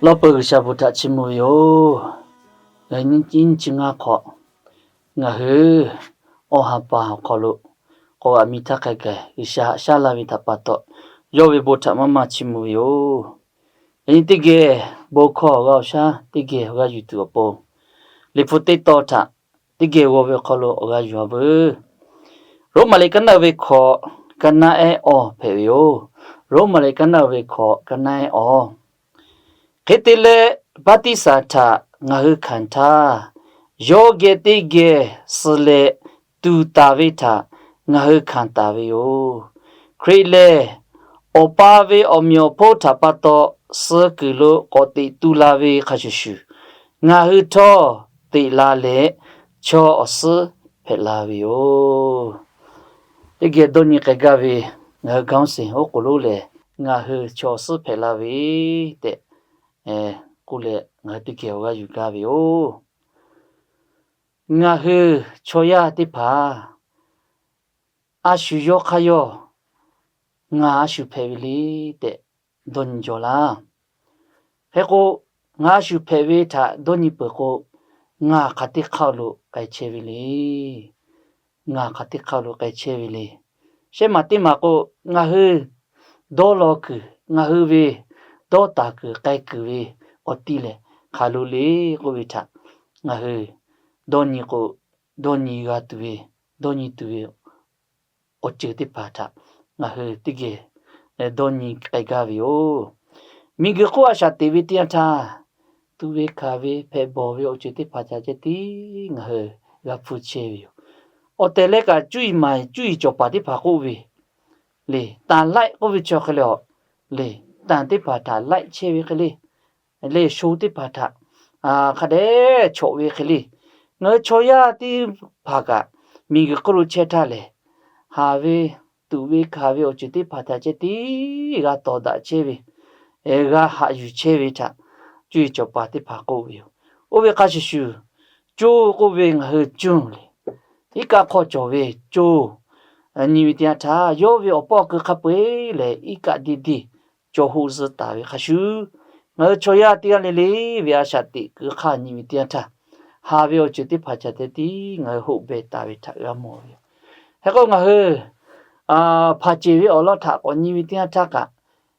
Lawˇ peuˬ G'uiˬsha bon htaꞈ chiˇ mvuh ve yoˬ. Yaꞈ nyi nyiˇ chi ngaˇ hk'awꞈ, ngaˬ hui awˬ ha pa awˬ hk'aw lo k'awꞈ g'aꞈ mi htaˇ hk'a gaˬ G'uiˬsha haꞈ shaˉ laˇ ve htaꞈ pa taw, yawˇ ve bon htaꞈ maˇ maˇ chiˇ mvuh ve yoˬ. Yaꞈ nyi teˇ geh bon hkawˇ awˬ g'aˇ awˬ shaˉ teˇ geh awˬ g'aˇ yuˬ tuˬ awˬ pon, Liꞈ hpu teˇ tawn htaꞈ teˇ geh g'aw ve awˬ hk'aw lo awˬ g'aˇ yuˬ a veuˬ. Roˉmaꞈ liꞈ kaˉ naˆ ve hkawꞈ, kaˉ naˆ ehˉ awˬ hpehꞈ ve yoˬ. Roˉmaꞈ liꞈ kaˉ naˆ ve hkawꞈ, kaˉ naˆ ehˉ awˬ. Hk'e te leh, baˆtiˆsaˬ htaꞈ ngaˬ hui hkanˍ htaˇ, yawˇ geh teˇ geh suh leh tuˍ taˍ ve htaꞈ ngaˬ hui hkanˍ taˍ ve yoˬ. Hkriꞈ lehˬ, Awˬ pa ve awˬ meꞈ awˬ hponˇ htaꞈ pa taw suh kuiˬ lo k'awꞈ teꞈ tu la ve hk'a shuˍ shuˍ, ngaˬ hui htawˇ teꞈ la leh chaw awˬ suhˉ hpehꞈ la ve yoˬ. Teˇ geh dawˇ nyi k'ai gaˇ ve ngaˬ hui gaon seˍ oˉ k'oˍ lonˉ lehˬ, ngaˬ hui chaw awˬ suhˉ hpehꞈ la ve tehꞈ k'oˆ leh, ngaˬ hui teˇ geh awˬ g'aˇ yuˬ gaˇ ve yoˬ. Ngaˬ hui chaw yaˇ teˇ hpaˍ a shu yawˇ hk'aˇ yawˇ ngaˬ a shu hpehꞈ ve le tehꞈ dawˇ nyi jaw laˇ. Hk'e k'o, ngaˬ a shu hpehꞈ ve htaꞈ dawˇ nyi peuˬ k'o, ngaˬ hk'aˬ teˇ hk'aˇ lo k'ai chehˇ ve le. Ngaˬ hk'aˬ teˇ hk'aˇ lo k'ai chehˇ ve le. Shehˆ maˬ teˇ maˬ k'o, ngaˬ hui dawˇ law kuiˬ, ngaˬ hui ve dawˇ taˍ kuiˬ k'ai kuiˬ ve awˬ ti lehˬ hk'aˬ lo le k'oˆ ve htaꞈ ngaˬ hui dawˇ nyi k'o, dawˇ nyi g'a tuˬ ve, dawˇ nyi tuˬ ve awˬ ceuˬ teˇ hpaˍ htaꞈ ngaˬ hui teˇ geh dawˇ nyi k'ai gaˇ ve yoˬ. Miˬguiˬ hk'oˆ a shaꞈ teꞈ ve teˇ yanˇ htaˇ, tuꞈ ve hkanˍ ve hpehꞈ bawˬ ve awˬ ceuˬ teˇ hpaˍ htaꞈ ceh tiˉ ngaˬ hui g'a hpu chehˇ ve yoˬ. Awˬ tehˬ leh kaꞈ cuˇ yiˍ maˍ cuˇ yiˍ cawˬ paˍ teˇ hpaˍ k'oˆ ve le, tanˍ laiˆ k'oˆ ve chi hk'e le, le, tanˍ teˇ hpaˍ htaꞈ laiˆ chehˇ ve hk'e le, le sho teˇ hpaˍ htaꞈ hk'a dehꞈ chawꞈ ve hk'e le, ngaˬ hui chaw yaˇ teˇ hpaˍ kaꞈ miˬguiˬ hk'oˆ lo chehˇ htaˇ lehˬ, haˍ ve tuꞈ ve hkanˍ ve awˬ ceuˬ teˇ hpaˍ htaꞈ ceh tiˉ g'a tawˍ daꞈ chehˇ ve, g'a haꞈ yuˬ chehˇ ve htaꞈ cuˇ yiˍ cawˬ paˍ teˇ hpaˍ k'oˆ ve yoˬ. Oˇ ve hk'a shuˍ shuˍ, coˇ k'oˆ ve ngaˬ hui cuˇ le, iˉ kaˆ hk'aw cawˬ ve coˇ nyi ve teˇ yanˇ htaˇ, yawˇ ve awˬ pawˆ keu hk'a peu-eˬ lehˬ iˉ kaˆ deˇ deˇ cawˬ hoꞈ zuh taˍ ve hk'a shuˍ, ngaˬ hui chaw yaˇ teˇ g'aˇ le le ve a shaꞈ teꞈ keu hk'aˇ nyi ve teˇ yanˇ htaˇ, haˍ ve awˬ ceuˬ teˇ hpaˍ ca te tiˉ ngaˬ hui hoꞈ beh taˍ ve htaꞈ g'a mawˬ ve yoˬ. Hk'e k'o, ngaˬ hui hpanˍ ceˬ ve awˬ lawn htaꞈ k'awꞈ nyi ve teˇ yanˇ htaˇ kaꞈ,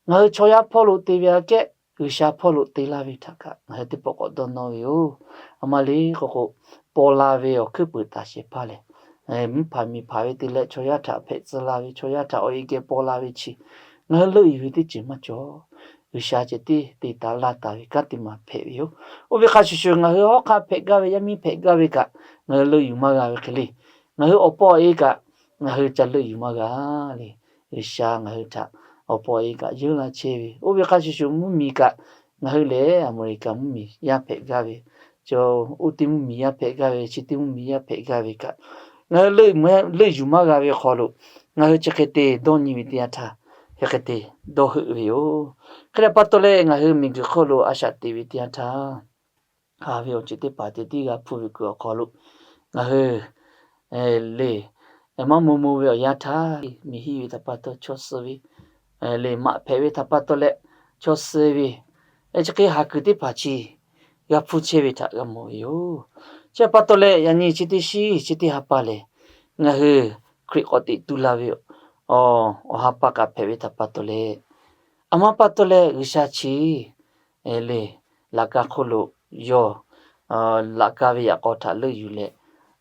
ngaˬ hui chaw yaˇ hpawˇ lo te ve aꞈ kehˉ G'uiˬsha hpawˇ lo te laˇ ve htaꞈ kaꞈ ngaˬ hui teˇ pawˆ k'awꞈ dawˇ nawˇ ve yoˬ. A ma le k'o k'o, paw la ve awˬ hkuiˉ puiˍ taˍ shehˍ hpaˇ lehˬ, mvuhˇ hpaˍ miˬ hpaˍ ve te leh chaw yaˇ htaꞈ hpehꞈ tcuh la ve, chaw yaˇ htaꞈ awˬ e geh paw la ve chi, ngaˬ hui leuˆ yuˬ ve teˇ ceuˬ maˇ cawˬ. G'uiˬsha ceh tiˉ te taˍ laˇ taˍ ve kanˉ te maˬ hpehꞈ ve yoˬ. Oˇ ve hk'a shuˍ shuˍ, ngaˬ hui hawˉ hk'aˆ hpehꞈ gaˇ ve yaˇ miˇ hpehꞈ gaˇ ve kaꞈ ngaˬ hui leuˆ yuˬ maˇ g'a ve hk'e le, ngaˬ hui awˬ pawˆ awˬ e kaꞈ ngaˬ hui ca leuˆ yuˬ maˇ g'a le. G'uiˬsha ngaˬ hui htaꞈ awˬ pawˆ awˬ e kaꞈ yeunˇ laˇ chehˇ ve, oˇ ve hk'a shuˍ shuˍ mvuhˇmiˬ kaꞈ, ngaˬ hui lehˬ Aˍmeˍriˍkaˍ mvuhˇmiˬ yaˇ hpehꞈ gaˇ ve, oˇ teˇ mvuhˇmiˬ yaˇ hpehꞈ gaˇ ve, chi teˇ mvuhˇmiˬ yaˇ hpehꞈ gaˇ ve kaꞈ, ngaˬ hui leuˆ yuˬ maˇ g'a ve awˬ hk'aw lo, ngaˬ hui chi hk'e te dawˇ nyi ve teˇ yanˇ htaˇ, hk'e hk'e te dawˇ heuˆ ve yoˬ. Hk'e te pa taw leh, ngaˬ hui miˬguiˬ hk'oˆ lo a shaꞈ teꞈ ve teˇ yanˇ htaˇ, haˍ ve awˬ ceuˬ teˇ hpaˍ ceh tiˉ g'a hpu ve kuiˬ awˬ hk'aw lo, ngaˬ hui le, maˇ mo mo ve awˬ yanˇ htaˇ, miˬ hiˆ ve htaꞈ pa taw chaw suh ve, le maꞈ hpehꞈ ve htaꞈ pa taw leh chaw suh ve, chi hk'e haˍ kuiˬ teˇ hpaˍ chi g'a hpu chehˇ ve htaꞈ g'a mawˬ ve yoˬ. Chi pa taw leh, yaꞈ nyi chi teˇ shiˉ chi teˇ ha pa lehˬ, ngaˬ hui Hkriꞈ k'awꞈ teꞈ tu la ve awˬ ha pa kaꞈ hpehꞈ ve htaꞈ pa taw leh, a ma pa taw leh G'uiˬsha chi le, laꞈ ka hk'oˆ lo yawˇ laꞈ ka ve yaꞈ k'aw htaꞈ leuˆ yuˬ leh,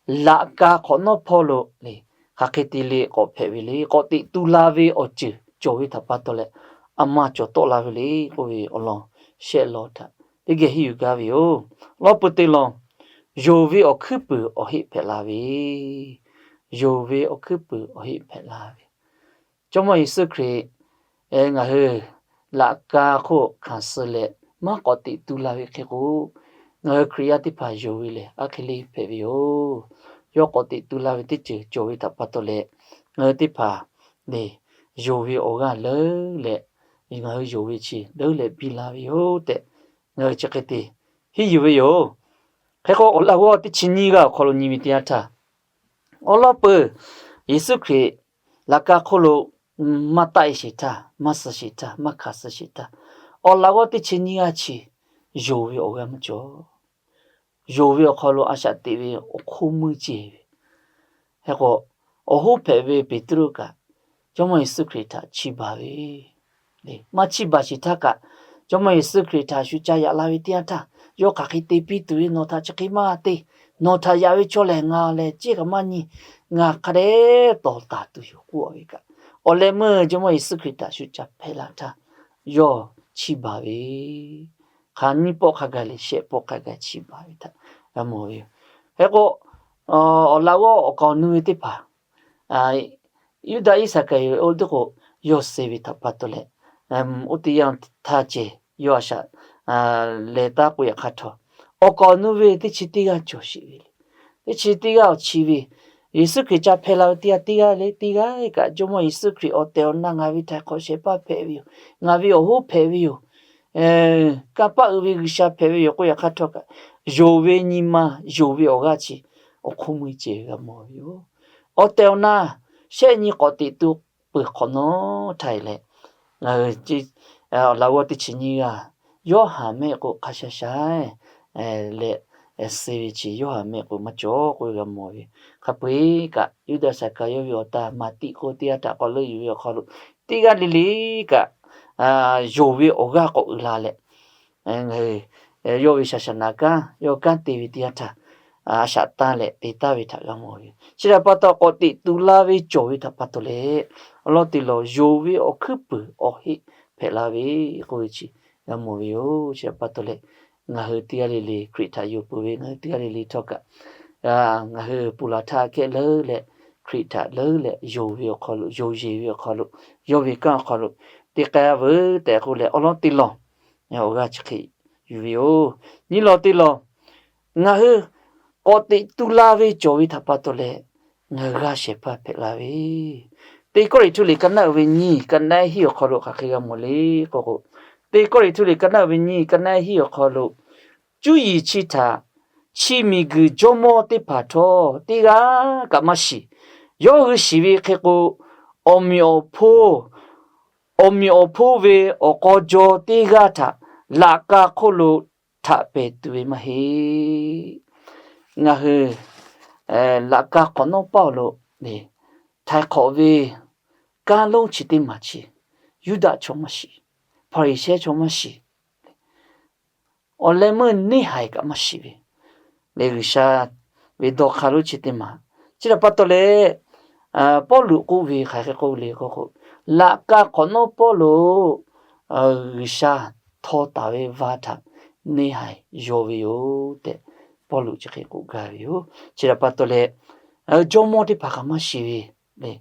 laꞈ ka hk'awꞈ nawˉ hpawˇ lo le, hk'aˬ hk'e te le k'awꞈ hpehꞈ ve le, k'awꞈ teꞈ tu la ve awˬ ceuˬ cawˬ ve htaꞈ pa taw leh, a ma cawˬ tawˆ la ve le k'oˆ ve awˬ lawn shehˆ lawn htaꞈ teˇ geh henˇ yuˬ gaˇ ve yoˬ. Lawˇ peuˬ teˇ lawn, yonˍ ve awˬ hkuiˉ puiˍ awˬ heˆ hpehꞈ la ve, yonˍ ve awˬ hkuiˉ puiˍ awˬ heˆ hpehꞈ la ve, Jawˇmawˇ Yeˍsuˆ Hkriꞈ ngaˬ hui laꞈ ka hk'oˆ hkanˍ suh leh maˇ k'awꞈ teꞈ tu la ve hk'e k'o, ngaˬ hui Hkriꞈ yaˇ teˇ hpaˍ yonˍ ve lehˬ, aˉ hk'e le hpehꞈ ve yoˬ. Yawˇ k'awꞈ teꞈ tu la ve teˇ ceuˬ cawˬ ve htaꞈ pa taw leh, ngaˬ hui teˇ hpaˍ lehˬ yonˍ ve awˬ g'aˇ leuˉ leh, ngaˬ hui yonˍ ve chi leuˉ leh biˇ la ve yoˬ tehꞈ, ngaˬ hui chi hk'e te henˇ yuˬ ve yoˬ. Hk'e k'o, awˬ laꞈ g'awˇ teˇ chi nyiˇ g'aˇ awˬ hk'aw lo nyi ve teˇ yanˇ htaˇ, awˬ lawn peuˬ Yeˍsuˆ Hkriꞈ laꞈ ka hk'oˆ lo maˇ taˆ e sheˍ htaˇ, maˇ suh sheˍ htaˇ, maˇ hkanˍ suh sheˍ htaˇ, awˬ laꞈ g'awˇ teˇ chi nyiˇ g'aˇ chi yonˍ ve awˬ g'aˇ maˇ cawˬ. Yonˍ ve awˬ hk'aw lo a shaꞈ teꞈ ve awˬ hk'oˆ meuˇ ceˬ ve. Hk'e k'o, awˬ hoˉ hpehꞈ ve Peˍtruˆ kaꞈ Jawˇmawˇ Yeˍsuˆ Hkriꞈ htaꞈ chiˇ baˬ ve, maˇ chiˇ baˬ sheˍ htaˇ kaꞈ, Jawˇmawˇ Yeˍsuˆ Hkriꞈ htaꞈ shu ca yaꞈ la ve teˇ yanˇ htaˇ, yawˇ hk'aˬ hk'e te piˇ tuˬ ve, nawˬ htaꞈ chi hk'e maˇ te, nawˬ htaꞈ yaꞈ ve chaw lehˬ ngaˬ lehˬ ceˇ kaꞈ maˇ nyi, ngaˬ hk'a dehꞈ tawˍ taˍ tuˬ yoˬ k'oˆ ve kaꞈ, awˬ leh meuˇ Jawˇmawˇ Yeˍsuˆ Hkriꞈ htaꞈ shu ca hpehˇ la htaˇ, yawˇ chiˇ baˬ ve, hk'a nyiˇ pawˆ hk'a gaˬ leh shehˆ pawˆ hk'a gaˬ chiˇ baˬ ve htaꞈ g'a mawˬ ve yoˬ. Hk'e k'o, awˬ laꞈ g'awˇ awˬ kaˍ awˬ nu ve teˇ hpaˍ, Yuˇdaꞈ Iˉsaˍkaˍriˍoˆ oˇ teˇ k'o, yawˇ suh ve htaꞈ pa taw leh, oˇ teˇ yanˇ htaˇ ceh yawˇ a shaꞈ leh taˉ k'oˆ yaꞈ hk'aˇ htawˇ, awˬ kaˍ awˬ nu ve teˇ chi teˇ g'aˇ cawˬ sheˍ ve le. Teˇ chi teˇ g'aˇ awˬ chi ve, Yeˍsuˆ Hkriꞈ ca hpehˇ la ve teˇ g'aˇ teˇ g'aˇ le, teˇ g'aˇ kaꞈ Jawˇmawˇ Yeˍsuˆ Hkriꞈ awˬ tehˬ awˬ na ngaˬ ve htaiˍ hk'awꞈ shehˍ hpaˇ hpehꞈ ve yoˬ. Ngaˬ ve awˬ hoˉ hpehꞈ ve yoˬ. Kanˇ paˆ uiˍ ve G'uiˬsha hpehꞈ ve yoˬ k'oˆ yaꞈ hk'aˇ htawˇ kaꞈ, yonˍ ve nyi ma, yonˍ ve awˬ g'aˇ chi awˬ hk'oˆ meuˇ ceh ve g'a mawˬ ve yoˬ. Awˬ tehˬ awˬ na shehˆ nyi k'awꞈ teꞈ tu peuˬ hk'awꞈ nawˉ htaˇ e leh, ngaˬ hui awˬ laꞈ g'awˇ teˇ chi nyiˇ g'aˇ, Yoˇhanˬ mehˆ k'o hk'a sha sha leh, suh ve chi Yoˇhanˬ mehˆ k'o maˇ cawˬ k'oˆ ve g'a mawˬ ve. Hk'a peu-eˬ kaꞈ, Yuˇdaꞈ Saˍkaˍriˍoˆ ve awˬ ta Maˍtiˆ k'oˆ teˇ g'aˇ htaꞈ k'awꞈ leuˆ yuˬ ve awˬ hk'aw lo, teˇ g'aˇ le le kaꞈ, yonˍ ve awˬ g'aˇ k'awꞈ uiˍ la leh, yawˇ ve shaˍ shaˍ naˍ kanˉ yawˇ kanˉ te ve teˇ yanˇ htaˇ, a shaꞈ tanˇ leh te taˍ ve htaꞈ g'a mawˬ ve. Chi htaꞈ pa taw, k'awꞈ teꞈ tu la ve cawˬ ve htaꞈ pa taw leh, awˬ lawn teˇ lawˬ yonˍ ve awˬ hkuiˉ puiˍ awˬ heˆ hpehꞈ la ve k'oˆ ve chi g'a mawˬ ve yoˬ. Chi htaꞈ pa taw leh, ngaˬ hui teˇ g'aˇ le le Hkriꞈ htaꞈ yonˍ peuˬ ve ngaˬ hui teˇ g'aˇ le le htawˇ kaꞈ, ngaˬ hui ponˬ laˬ htaˇ kehˉ leuˉ leh, Hkriꞈ htaꞈ leuˉ leh yonˍ ve awˬ hk'aw lo, yonˍ yeˬ ve awˬ hk'aw lo, yawˇ ve kanˉ awˬ hk'aw lo te k'ai a veuˬ tehꞈ k'oˆ leh, awˬ lawn teˇ lawˬ awˬ g'aˇ chi hk'e yuˬ ve yoˬ. Nyiˇ lawˬ teˇ lawˬ, ngaˬ hui k'awꞈ teꞈ tu la ve cawˬ ve htaꞈ pa taw leh, ngaˬ hui g'a shehˍ hpaˇ hpehꞈ la ve, Teˇ Kawˇrenˍhtuˆ liꞈ ka naˆ uiˍ ve nyiˇ, ka naˆ hiˉ awˬ hk'aw lo hk'aˬ hk'e g'a mawˬ le k'oˆ k'o, Teˇ Kawˇrenˍhtuˆ liꞈ ka naˆ uiˍ ve nyiˇ, ka naˆ hiˉ awˬ hk'aw lo, cuˇ yiˍ chi htaꞈ chi miˬguiˬ jawˇmawˇ teˇ hpaˍ htawˇ teˇ g'aˇ kaꞈ maˇ shiˍ. Yawˇ hui shiˍ ve hk'e k'o, awˬ meꞈ awˬ hponˇ, awˬ meꞈ awˬ hponˇ ve awˬ k'aw jaw teˇ g'aˇ htaꞈ laꞈ ka hk'oˆ lo htaꞈ pehˍ tuˬ ve maˇ heˆ. Ngaˬ hui laꞈ ka hk'awꞈ nawˉ paˇ awˬ lo htaiˍ hk'awꞈ ve kanˉ lonˉ chi teˇ maˬ chi, Yuˇdaꞈ chaw maˇ shiˍ, Hpaˍriˍsehˇ chaw maˇ shiˍ, awˬ leh meuˇ neˇhaiˬ kaꞈ maˇ shiˍ ve, leh G'uiˬsha ve dawˇ hk'a lonˉ chi teˇ maˬ. Chi htaꞈ pa taw leh, Pawˇluꞈ k'oˆ ve hk'aˬ hk'e k'oˆ le k'oˆ k'o, laꞈ ka hk'awꞈ nawˉ paˇ lo G'uiˬsha htaw taˍ ve va htaꞈ neˇhaiˬ yaw ve yoˬ tehꞈ, Pawˇluꞈ chi hk'e k'oˆ gaˇ ve yoˬ. Chi htaꞈ pa taw leh, jawˇmawˇ teˇ hpaˍ kaꞈ maˇ shiˍ ve le.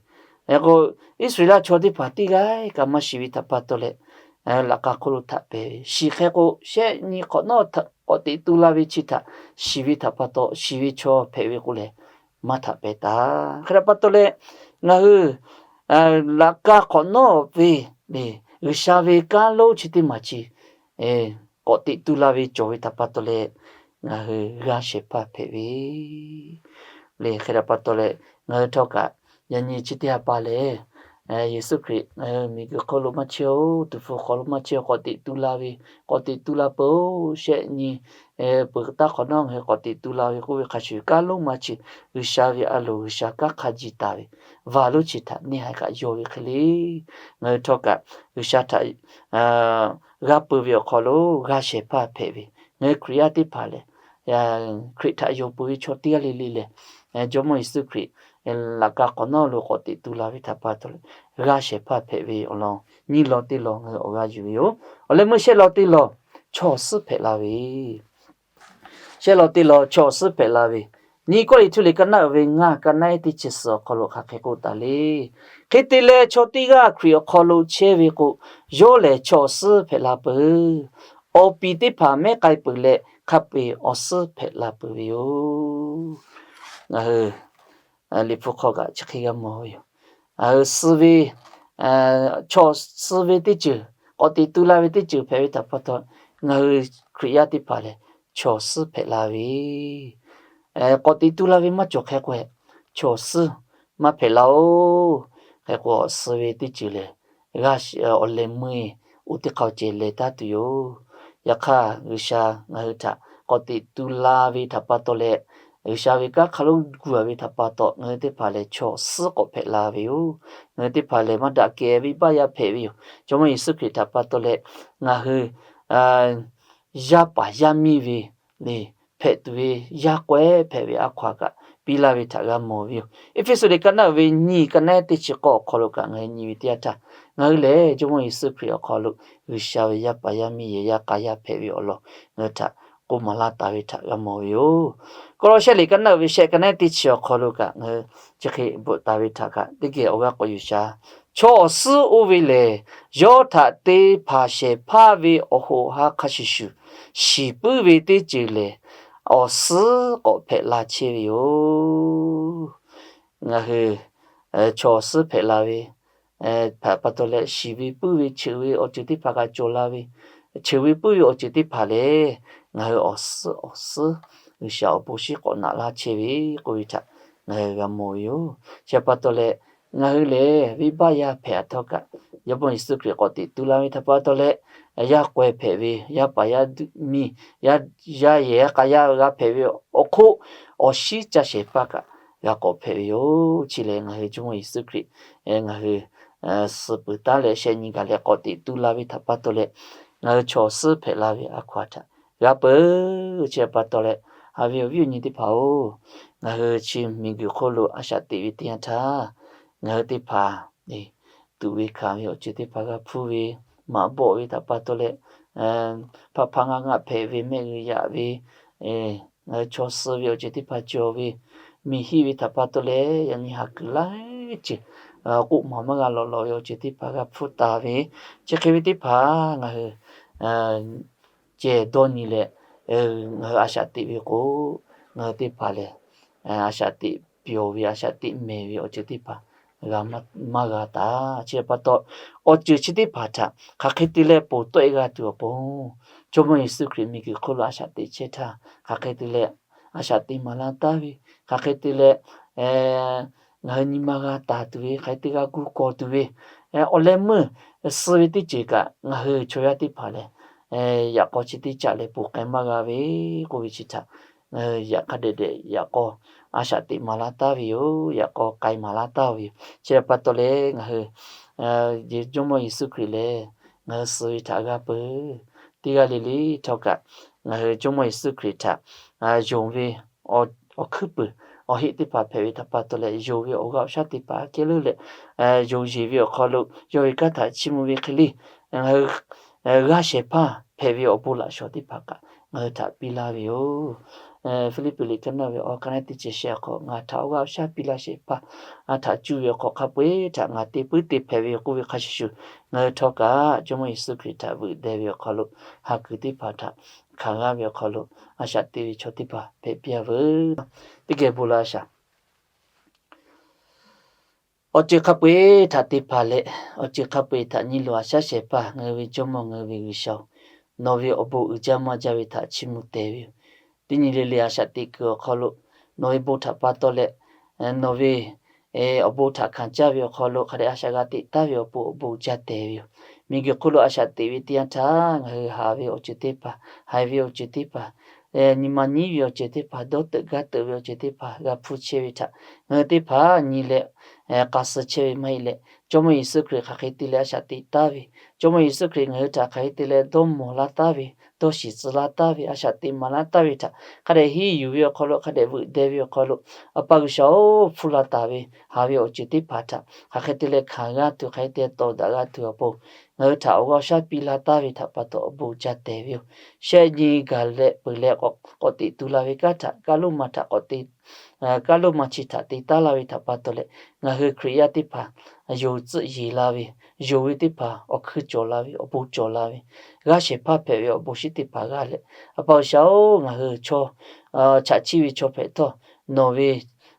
Hk'e k'o, Iˉsaˍreˍlaˆ chaw teˇ hpaˍ teˇ g'aˇ kaꞈ maˇ shiˍ ve htaꞈ pa taw leh, laꞈ ka hk'oˆ lo htaꞈ pehˍ ve, shiˍ hk'e k'o shehˆ nyi hk'awꞈ nawˉ k'awꞈ teꞈ tu la ve chi htaꞈ shiˍ ve htaꞈ pa taw, shiˍ ve chaw hpehꞈ ve k'o lehˬ, maˇ htaꞈ pehˍ taˍ. Hk'e htaꞈ pa taw leh, ngaˬ hui laꞈ ka hk'awꞈ nawˉ ve le, G'uiˬsha ve kanˉ lonˉ chi teˇ maˬ chi k'awꞈ teꞈ tu la ve cawˬ ve htaꞈ pa taw leh, ngaˬ hui g'a shehˍ hpaˇ hpehꞈ ve le. Hk'e htaꞈ pa taw leh, ngaˬ hui htawˇ kaꞈ yaꞈ nyi chi teˇ ha pa lehˬ, Yeˍsuˆ Hkriꞈ ngaˬ hui miˬguiˬ hk'oˆ lo maˇ chehˇ-oˬ, tuˍ hpfuh hk'aw lo maˇ chehˇ, k'awꞈ teꞈ tu la ve, k'awꞈ teꞈ tu la peuˬ-oˬ, shehˆ nyi peuˬ taˉ hk'awꞈ nawˉ ngaˬ hui k'awꞈ teꞈ tu la ve k'oˆ ve hk'a shuˍ, kanˉ lonˉ ma chi G'uiˬsha ve a loˍ, G'uiˬsha kanˉ hk'a jiˬ taˍ ve, va lonˉ chi htaꞈ neˇhaiˬ kaꞈ yaw ve hk'e le, ngaˬ hui htawˇ kaꞈ G'uiˬsha htaꞈ g'a peu ve awˬ hk'aw lo g'a shehˍ hpaˇ hpehꞈ ve, ngaˬ hui Hkriꞈ yaˇ teˇ hpaˍ lehˬ, Hkriꞈ htaꞈ yaw peu ve chaw teˇ g'aˇ le le lehˬ, Jawˇmawˇ Yeˍsuˆ Hkriꞈ laꞈ ka hk'awꞈ nawˉ lo k'awꞈ teꞈ tu la ve htaꞈ pa taw leh, g'a shehˍ hpaˇ hpehꞈ ve awˬ lawn nyiˇ law teˇ law ngaˬ hui awˬ g'aˇ yuˬ ve yoˬ. Awˬ leh meuˇ shehˆ law teˇ law, chaw awˬ suhˉ hpehꞈ la ve shehˆ law teˇ law chaw awˬ suhˉ hpehꞈ la ve, nyiˇ Kawˇrenˍhtuˆ liꞈ ka naˆ uiˍ ve ngaˇ, ka naˆ ehˉ teˇ chi suhˍ awˬ hk'aw lo hk'aˬ hk'e k'oˆ taˍ le. Hk'e te leh, chaw teˇ g'aˇ Hkriꞈ awˬ hk'aw lo chehˇ ve k'o, yawˇ lehˬ chaw awˬ suhˉ hpehꞈ la peuˬ. Awˬ piˍ teˇ hpaˍ mehˉ k'ai peuˬ leh, hk'a peu-eˬ awˬ suhˉ hpehꞈ la peuˬ ve yoˬ. Ngaˬ hui Liꞈ hpu hk'aw kaꞈ chi hk'e g'a mawˬ ve yoˬ. Suh ve, chaw suh ve teˇ ceuˬ, k'awꞈ teꞈ tu la ve teˇ ceuˬ hpehꞈ ve htaꞈ pa taw, ngaˬ hui Hkriꞈ yaˇ teˇ hpaˍ lehˬ, chaw awˬ suhˉ hpehꞈ la ve k'awꞈ teꞈ tu la ve maˇ cawˬ hk'e k'o, chaw awˬ suhˉ maˇ hpehꞈ la-oˬ. Hk'e k'o, suh ve teˇ ceuˬ lehˬ, g'a awˬ lehˬ meuˇ oˇ teˇ hk'aˇ ceh leh taˉ tuˬ yoˬ. Yaꞈ hk'aˇ, G'uiˬsha ngaˬ hui htaꞈ k'awꞈ teꞈ tu la ve htaꞈ pa taw leh, G'uiˬsha ve kanˉ hk'a lonˉ gu a ve htaꞈ pa taw, ngaˬ hui teˇ hpaˍ lehˬ chaw awˬ suhˉ k'awꞈ hpehꞈ la ve yoˬ. Ngaˬ hui teˇ hpaˍ lehˬ maˇ daꞈ kehˬ ve baˆ yaˇ hpehꞈ ve yoˬ. Jawˇmawˇ Yeˍsuˆ Hkriꞈ htaꞈ pa taw leh, ngaˬ hui yaˇ paˍ yaˇ miˇ ve le hpehꞈ tuˬ ve, yaˇ k'awehˉ hpehꞈ ve a hkaw-anˬ kaꞈ piˇ laˇ ve htaꞈ g'a mawˬ ve yoˬ. Eˇfeˇsuꞈ liꞈ ka naˆ uiˍ ve nyiˇ, ka naˆ ehˉ teˇ chi k'awˇ awˬ hk'aw lo kaꞈ ngaˬ hui nyi ve teˇ yanˇ htaˇ, ngaˬ hui lehˬ Jawˇmawˇ Yeˍsuˆ Hkriꞈ awˬ hk'aw lo G'uiˬsha ve yaˇ paˍ yaˇ miˇ yehˬ yaˇ k'a yaˇ hpehꞈ ve awˬ lawn ngaˬ hui htaꞈ k'oˆ maˍ laˇ taˍ ve htaꞈ g'a mawˬ ve yoˬ. Kawˇlawˇsehˆ liꞈ ka naˆ uiˍ ve shehˆ, ka naˆ ehˉ teˇ chi awˬ hk'aw lo kaꞈ ngaˬ hui chi hk'e bvuhꞈ taˍ ve htaꞈ kaꞈ teˇ geh awˬ g'aˇ k'awꞈ yuˬ sha. Chaw awˬ suhˉ oˇ ve lehˬ, yawˇ htaꞈ te hpanˍ shehˍ hpaˇ ve awˬ hoꞈ ha hk'a shuˍ shuˍ shiˍ puiˉ ve teˇ ceuˬ lehˬ, awˬ suhˉ k'awꞈ hpehꞈ la chehˇ ve yoˬ. Ngaˬ hui chaw awˬ suhˉ hpehꞈ la ve htaꞈ pa taw leh, shiˍ ve puiˉ ve, cheuˬ ve awˬ ceuˬ teˇ hpaˍ kaꞈ cawˬ la ve, cheuˬ ve puiˉ ve awˬ ceuˬ teˇ hpaˍ lehˬ, ngaˬ hui awˬ suhˉ awˬ suhˉ G'uiˬsha awˬ bon shinˉ k'awꞈ naꞈ laˇ chehˇ ve k'oˆ ve htaꞈ ngaˬ hui g'a mawˬ ve yoˬ. Chi pa taw leh, ngaˬ hui lehˬ venˇbaˆ yaˇ hpehꞈ htawˇ kaꞈ, Jawˇmawˇ Yeˍsuˆ Hkriꞈ k'awꞈ teꞈ tu la ve htaꞈ pa taw leh, yaˇ k'awehˉ hpehꞈ ve, yaˇ paˍ yaˇ miˇ, yaˇ yehˬ yaˇ k'a yaˇ g'a hpehꞈ ve awˬ hk'oˆ, awˬ shinˉ ca shehˍ hpaˇ kaꞈ g'a k'awꞈ hpehꞈ ve yoˬ. Chi lehˬ, ngaˬ hui Jawˇmawˇ Yeˍsuˆ Hkriꞈ ngaˬ hui suh peuˬ taˉ leh shehˆ nyi gaˬ leh k'awꞈ teꞈ tu la ve htaꞈ pa taw leh, ngaˬ hui chaw awˬ suhˉ hpehꞈ la ve a hkaw-anˬ htaꞈ g'a peuˬ. Chi pa taw leh, haꞈ ve awˬ viˉ awˬ nyi teˇ hpaˍ-oˬ, ngaˬ hui chi miˬguiˬ hk'oˆ lo a shaꞈ teꞈ ve teˇ yanˇ htaˇ, ngaˬ hui teˇ hpaˍ tuꞈ ve hkanˍ ve awˬ ceuˬ teˇ hpaˍ g'a hpuˇ ve, maꞈ bawˆ ve htaꞈ pa taw leh, hpaˆ hpaˆ ngaˆ ngaˆ hpehꞈ ve, mehˆ g'uiˬ yaꞈ ve, ngaˬ hui chaw suh ve awˬ ceuˬ teˇ hpaˍ cawˬ ve, miˬ hiˆ ve htaꞈ pa taw leh yaꞈ nyi haˍ kuiˬ laiˉ ceuˬ, k'oˆ maˍ maˇ g'a lawꞈ lawꞈ ve awˬ ceuˬ teˇ hpaˍ g'a hpuˇ taˍ ve, chi hk'e ve teˇ hpaˍ ngaˬ hui cehˬ dawˇ nyi leh, ngaˬ hui a shaꞈ teꞈ ve k'o, ngaˬ hui teˇ hpaˍ lehˬ a shaꞈ teꞈ pyawˬ ve, a shaꞈ teꞈ mehˍ ve awˬ ceuˬ teˇ hpaˍ g'a maˇ g'a taˍ. Chi pa taw, awˬ ceuˬ chi teˇ hpaˍ htaꞈ hk'aˬ hk'e te leh ponˬ tawˆ-e g'a tuˬ awˬ pon, Jawˇmawˇ Yeˍsuˆ Hkriꞈ miˬguiˬ hk'oˆ lo a shaꞈ teꞈ chehˇ htaˇ, hk'aˬ hk'e te leh a shaꞈ teꞈ maˍ laˇ taˍ ve, hk'aˬ hk'e te leh ngaˬ hui nyi ma g'a taˍ tuˬ ve, hk'aˬ hk'e te g'a gu kawˬ tuˬ ve, awˬ leh meuˇ suh ve teˇ ceuˬ kaꞈ ngaˬ hui chaw yaˇ teˇ hpaˍ lehˬ, yaꞈ k'aw chi teˇ caꞈ lehˬ ponˬ k'ai maˇ g'a ve k'oˆ ve chi htaꞈ, yaꞈ hk'a dehꞈ dehꞈ yaꞈ k'aw a shaꞈ teꞈ maˍ laˇ taˍ ve yoˬ. Yaꞈ k'aw k'ai maˍ laˇ taˍ ve yoˬ. Chi pa taw leh ngaˬ hui Jawˇmawˇ Yeˍsuˆ Hkriꞈ lehˬ ngaˬ hui suh ve htaꞈ g'a peuˬ. Teˇ g'aˇ le le htawˇ kaꞈ, ngaˬ hui Jawˇmawˇ Yeˍsuˆ Hkriꞈ htaꞈ yonˍ ve awˬ hkuiˉ puiˍ awˬ heˆ teˇ hpaˍ hpehꞈ ve htaꞈ pa taw leh, yonˍ ve awˬ g'aˇ awˬ shaˉ teˇ hpaˍ aꞈ kehˉ leuˉ leh, yonˍ yeˬ ve awˬ hk'aw lo yawˇ ve kanˉ htaꞈ chiˇ mvuh ve hk'e le, ngaˬ hui g'aˇ shehˍ hpaˇ hpehꞈ ve awˬ bon laꞈ shawnˍ teˇ hpaˍ kaꞈ ngaˬ hui htaꞈ piˇ laˇ ve yoˬ. Hpiˇliˇpiˆ liꞈ ka naˆ ve awˬ ka naˆ teˇ chi shehˆ awˬ hk'aw, ngaˬ htaꞈ awˬ g'aˇ awˬ shaˉ piˇ laˇ shehˍ hpaˇ a htaꞈ cuˇ ve awˬ hk'aw hk'a peu-eˬ htaꞈ ngaˬ te puiˉ te hpehꞈ ve yoˬ k'oˆ ve hk'a shuˍ shuˍ, ngaˬ hui htawˇ kaꞈ Jawˇmawˇ Yeˍsuˆ Hkriꞈ htaꞈ veuꞈ deh ve awˬ hk'aw lo, ha kuiˬ teˇ hpaˍ htaꞈ hkanˍ g'aˇ ve awˬ hk'aw lo a shaꞈ teꞈ ve chaw teˇ hpaˍ hpehꞈ piˇ-a veuˬ. Teˇ geh bon laꞈ shaˍ. Awˬ ceuˬ hk'a peu-eˬ htaꞈ te hpanˍ leh, awˬ ceuˬ hk'a peu-eˬ htaꞈ nyi loꞈ-a shaˉ shehˍ hpaˇ ngaˬ hui ve Jawˇmawˇ ngaˬ hui ve G'uiˬsha-oˬ, nawˬ ve awˬ bon uiˍ jaˇ maˇ jaˇ ve htaꞈ chiˇ mvuh tehˬ ve yoˬ. Teˇ nyi le le a shaꞈ teꞈ kuiˬ awˬ hk'aw lo nawˬ ve bon htaꞈ pa taw leh, nawˬ ve awˬ bon htaꞈ hkanˍ caˇ ve awˬ hk'aw lo hk'a dehꞈ a shaꞈ g'a teꞈ taˍ ve awˬ pon awˬ bon jaˇ tehˬ ve yoˬ. Miˬguiˬ hk'oˆ lo a shaꞈ teꞈ ve teˇ yanˇ htaˇ ngaˬ hui haˍ ve awˬ ceuˬ teˇ hpaˍ, haiˬ ve awˬ ceuˬ teˇ hpaˍ, nyi ma nyiˉ ve awˬ ceuˬ teˇ hpaˍ, dawˇ teuꞈ gaˇ teuꞈ ve awˬ ceuˬ teˇ hpaˍ g'a hpuˇ chehˇ ve htaꞈ ngaˬ hui teˇ hpaˍ nyi leh k'a suh chehˇ ve maˇ heˆ leh, Jawˇmawˇ Yeˍsuˆ Hkriꞈ hk'aˬ hk'e te leh a shaꞈ teꞈ taˍ ve, Jawˇmawˇ Yeˍsuˆ Hkriꞈ ngaˬ hui htaꞈ hk'aˬ hk'e te leh dawˇ mawˬ laˇ taˍ ve, dawˇ shiˍ tcuh laˇ taˍ ve, a shaꞈ teꞈ maˍ laˇ taˍ ve htaꞈ hk'a dehꞈ henˇ yuˬ ve awˬ hk'aw lo, hk'a dehꞈ veuꞈ deh ve awˬ hk'aw lo, A pa G'uiˬsha-oˬ, hpuˇ la taˍ ve haˍ ve awˬ ceuˬ teˇ hpaˍ htaꞈ hk'aˬ hk'e te leh hkanˍ g'a tuˬ, hk'aˬ hk'e te tawˍ daꞈ g'a tuˬ awˬ pon, ngaˬ hui htaꞈ awˬ g'aˇ awˬ shaˉ piˇ la taˍ ve htaꞈ pa taw awˬ bon jaˇ tehˬ ve yoˬ. Shehˆ nyi gaˬ leh peuˬ leh k'awꞈ teꞈ tu la ve kanˉ htaꞈ, kaˇ loˇ ma htaꞈ k'awꞈ te kaˇ loˇ ma chi htaꞈ te taˉ laˇ ve htaꞈ pa taw leh, ngaˬ hui Hkriꞈ yaˇ teˇ hpaˍ yonˍ tcuhˆ yeˬ la ve, yonˍ ve teˇ hpaˍ awˬ hkui cawˬ la ve, awˬ bon cawˬ la ve, g'aˇ shehˍ hpaˇ hpehꞈ ve awˬ bon shinˉ teˇ hpaˍ g'a leh, A pa G'uiˬsha-oˬ, ngaˬ hui chaw chaꞈ chiˇ ve chaw hpehꞈ htawˇ, nawˬ ve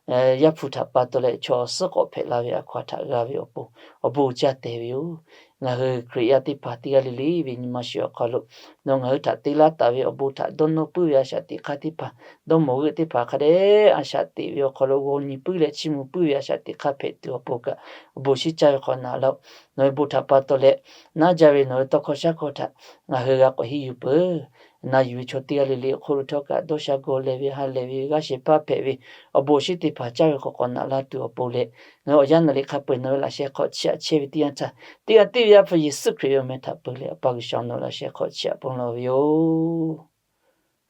Yaˇ hpu htaꞈ pa taw leh chaw awˬ suhˉ k'awꞈ hpehꞈ la ve a hkaw-anˬ htaꞈ g'a ve awˬ pon awˬ bon uiˍ jaˇ tehˬ ve yoˬ. ngaˬ hui Hkriꞈ yaˇ teˇ hpaˍ teˇ g'aˇ le le ve nyi ma shiˍ awˬ hk'aw lo nawˬ ngaˬ hui htaꞈ te laˇ taˍ ve awˬ bon htaꞈ dawˇ nawˇ puiˉ ve a shaꞈ teꞈ hk'aˇ teˇ hpaˍ, dawˇ mawˬ g'euˆ teˇ hpaˍ hk'a dehꞈ a shaꞈ teꞈ ve awˬ hk'aw lo g'aw nyi puiˉ leh chiˇ mvuh puiˉ ve a shaꞈ teꞈ hk'aˇ hpehꞈ tuˬ awˬ pon kaꞈ awˬ bon shinˉ caˇ ve hk'awꞈ naꞈ laˇ-oˆ. Nawˬ ve bon htaꞈ pa taw leh naˉ jaˇ ve nawˬ ve tawˇ hkawˇ shaˉ hkawˇ htaꞈ ngaˬ hui g'a k'awꞈ henˇ yuˬ peuˬ. Na yuˬ ve chaw teˇ g'aˇ le le awˬ hk'oˆ lo htawˇ kaꞈ dawˇ sha gaw leh ve ha lehˬ ve g'aˇ shehˍ hpaˇ hpehꞈ ve awˬ bon shinˉ teˇ hpaˍ caˇ ve hk'awꞈ naꞈ la tuˬ awˬ pon leh, ngaˬ hui awˬ yanˇ naˬ liꞈ hk'a peu-eˬ nawˬ ve laꞈ sheh hk'aw chiˇ aꞈ chehˇ ve teˇ yanˇ htaˇ, teˇ g'aˇ tiˉ ve Yaˇ hpu Yeˍsuˆ Hkriꞈ ve awˬ meh htaꞈ peu leh Awˬ pa G'uiˬsha nawˬ ve laꞈ sheh hk'aw chiˇ aꞈ pon law ve yoˬ.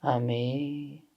A menˬ.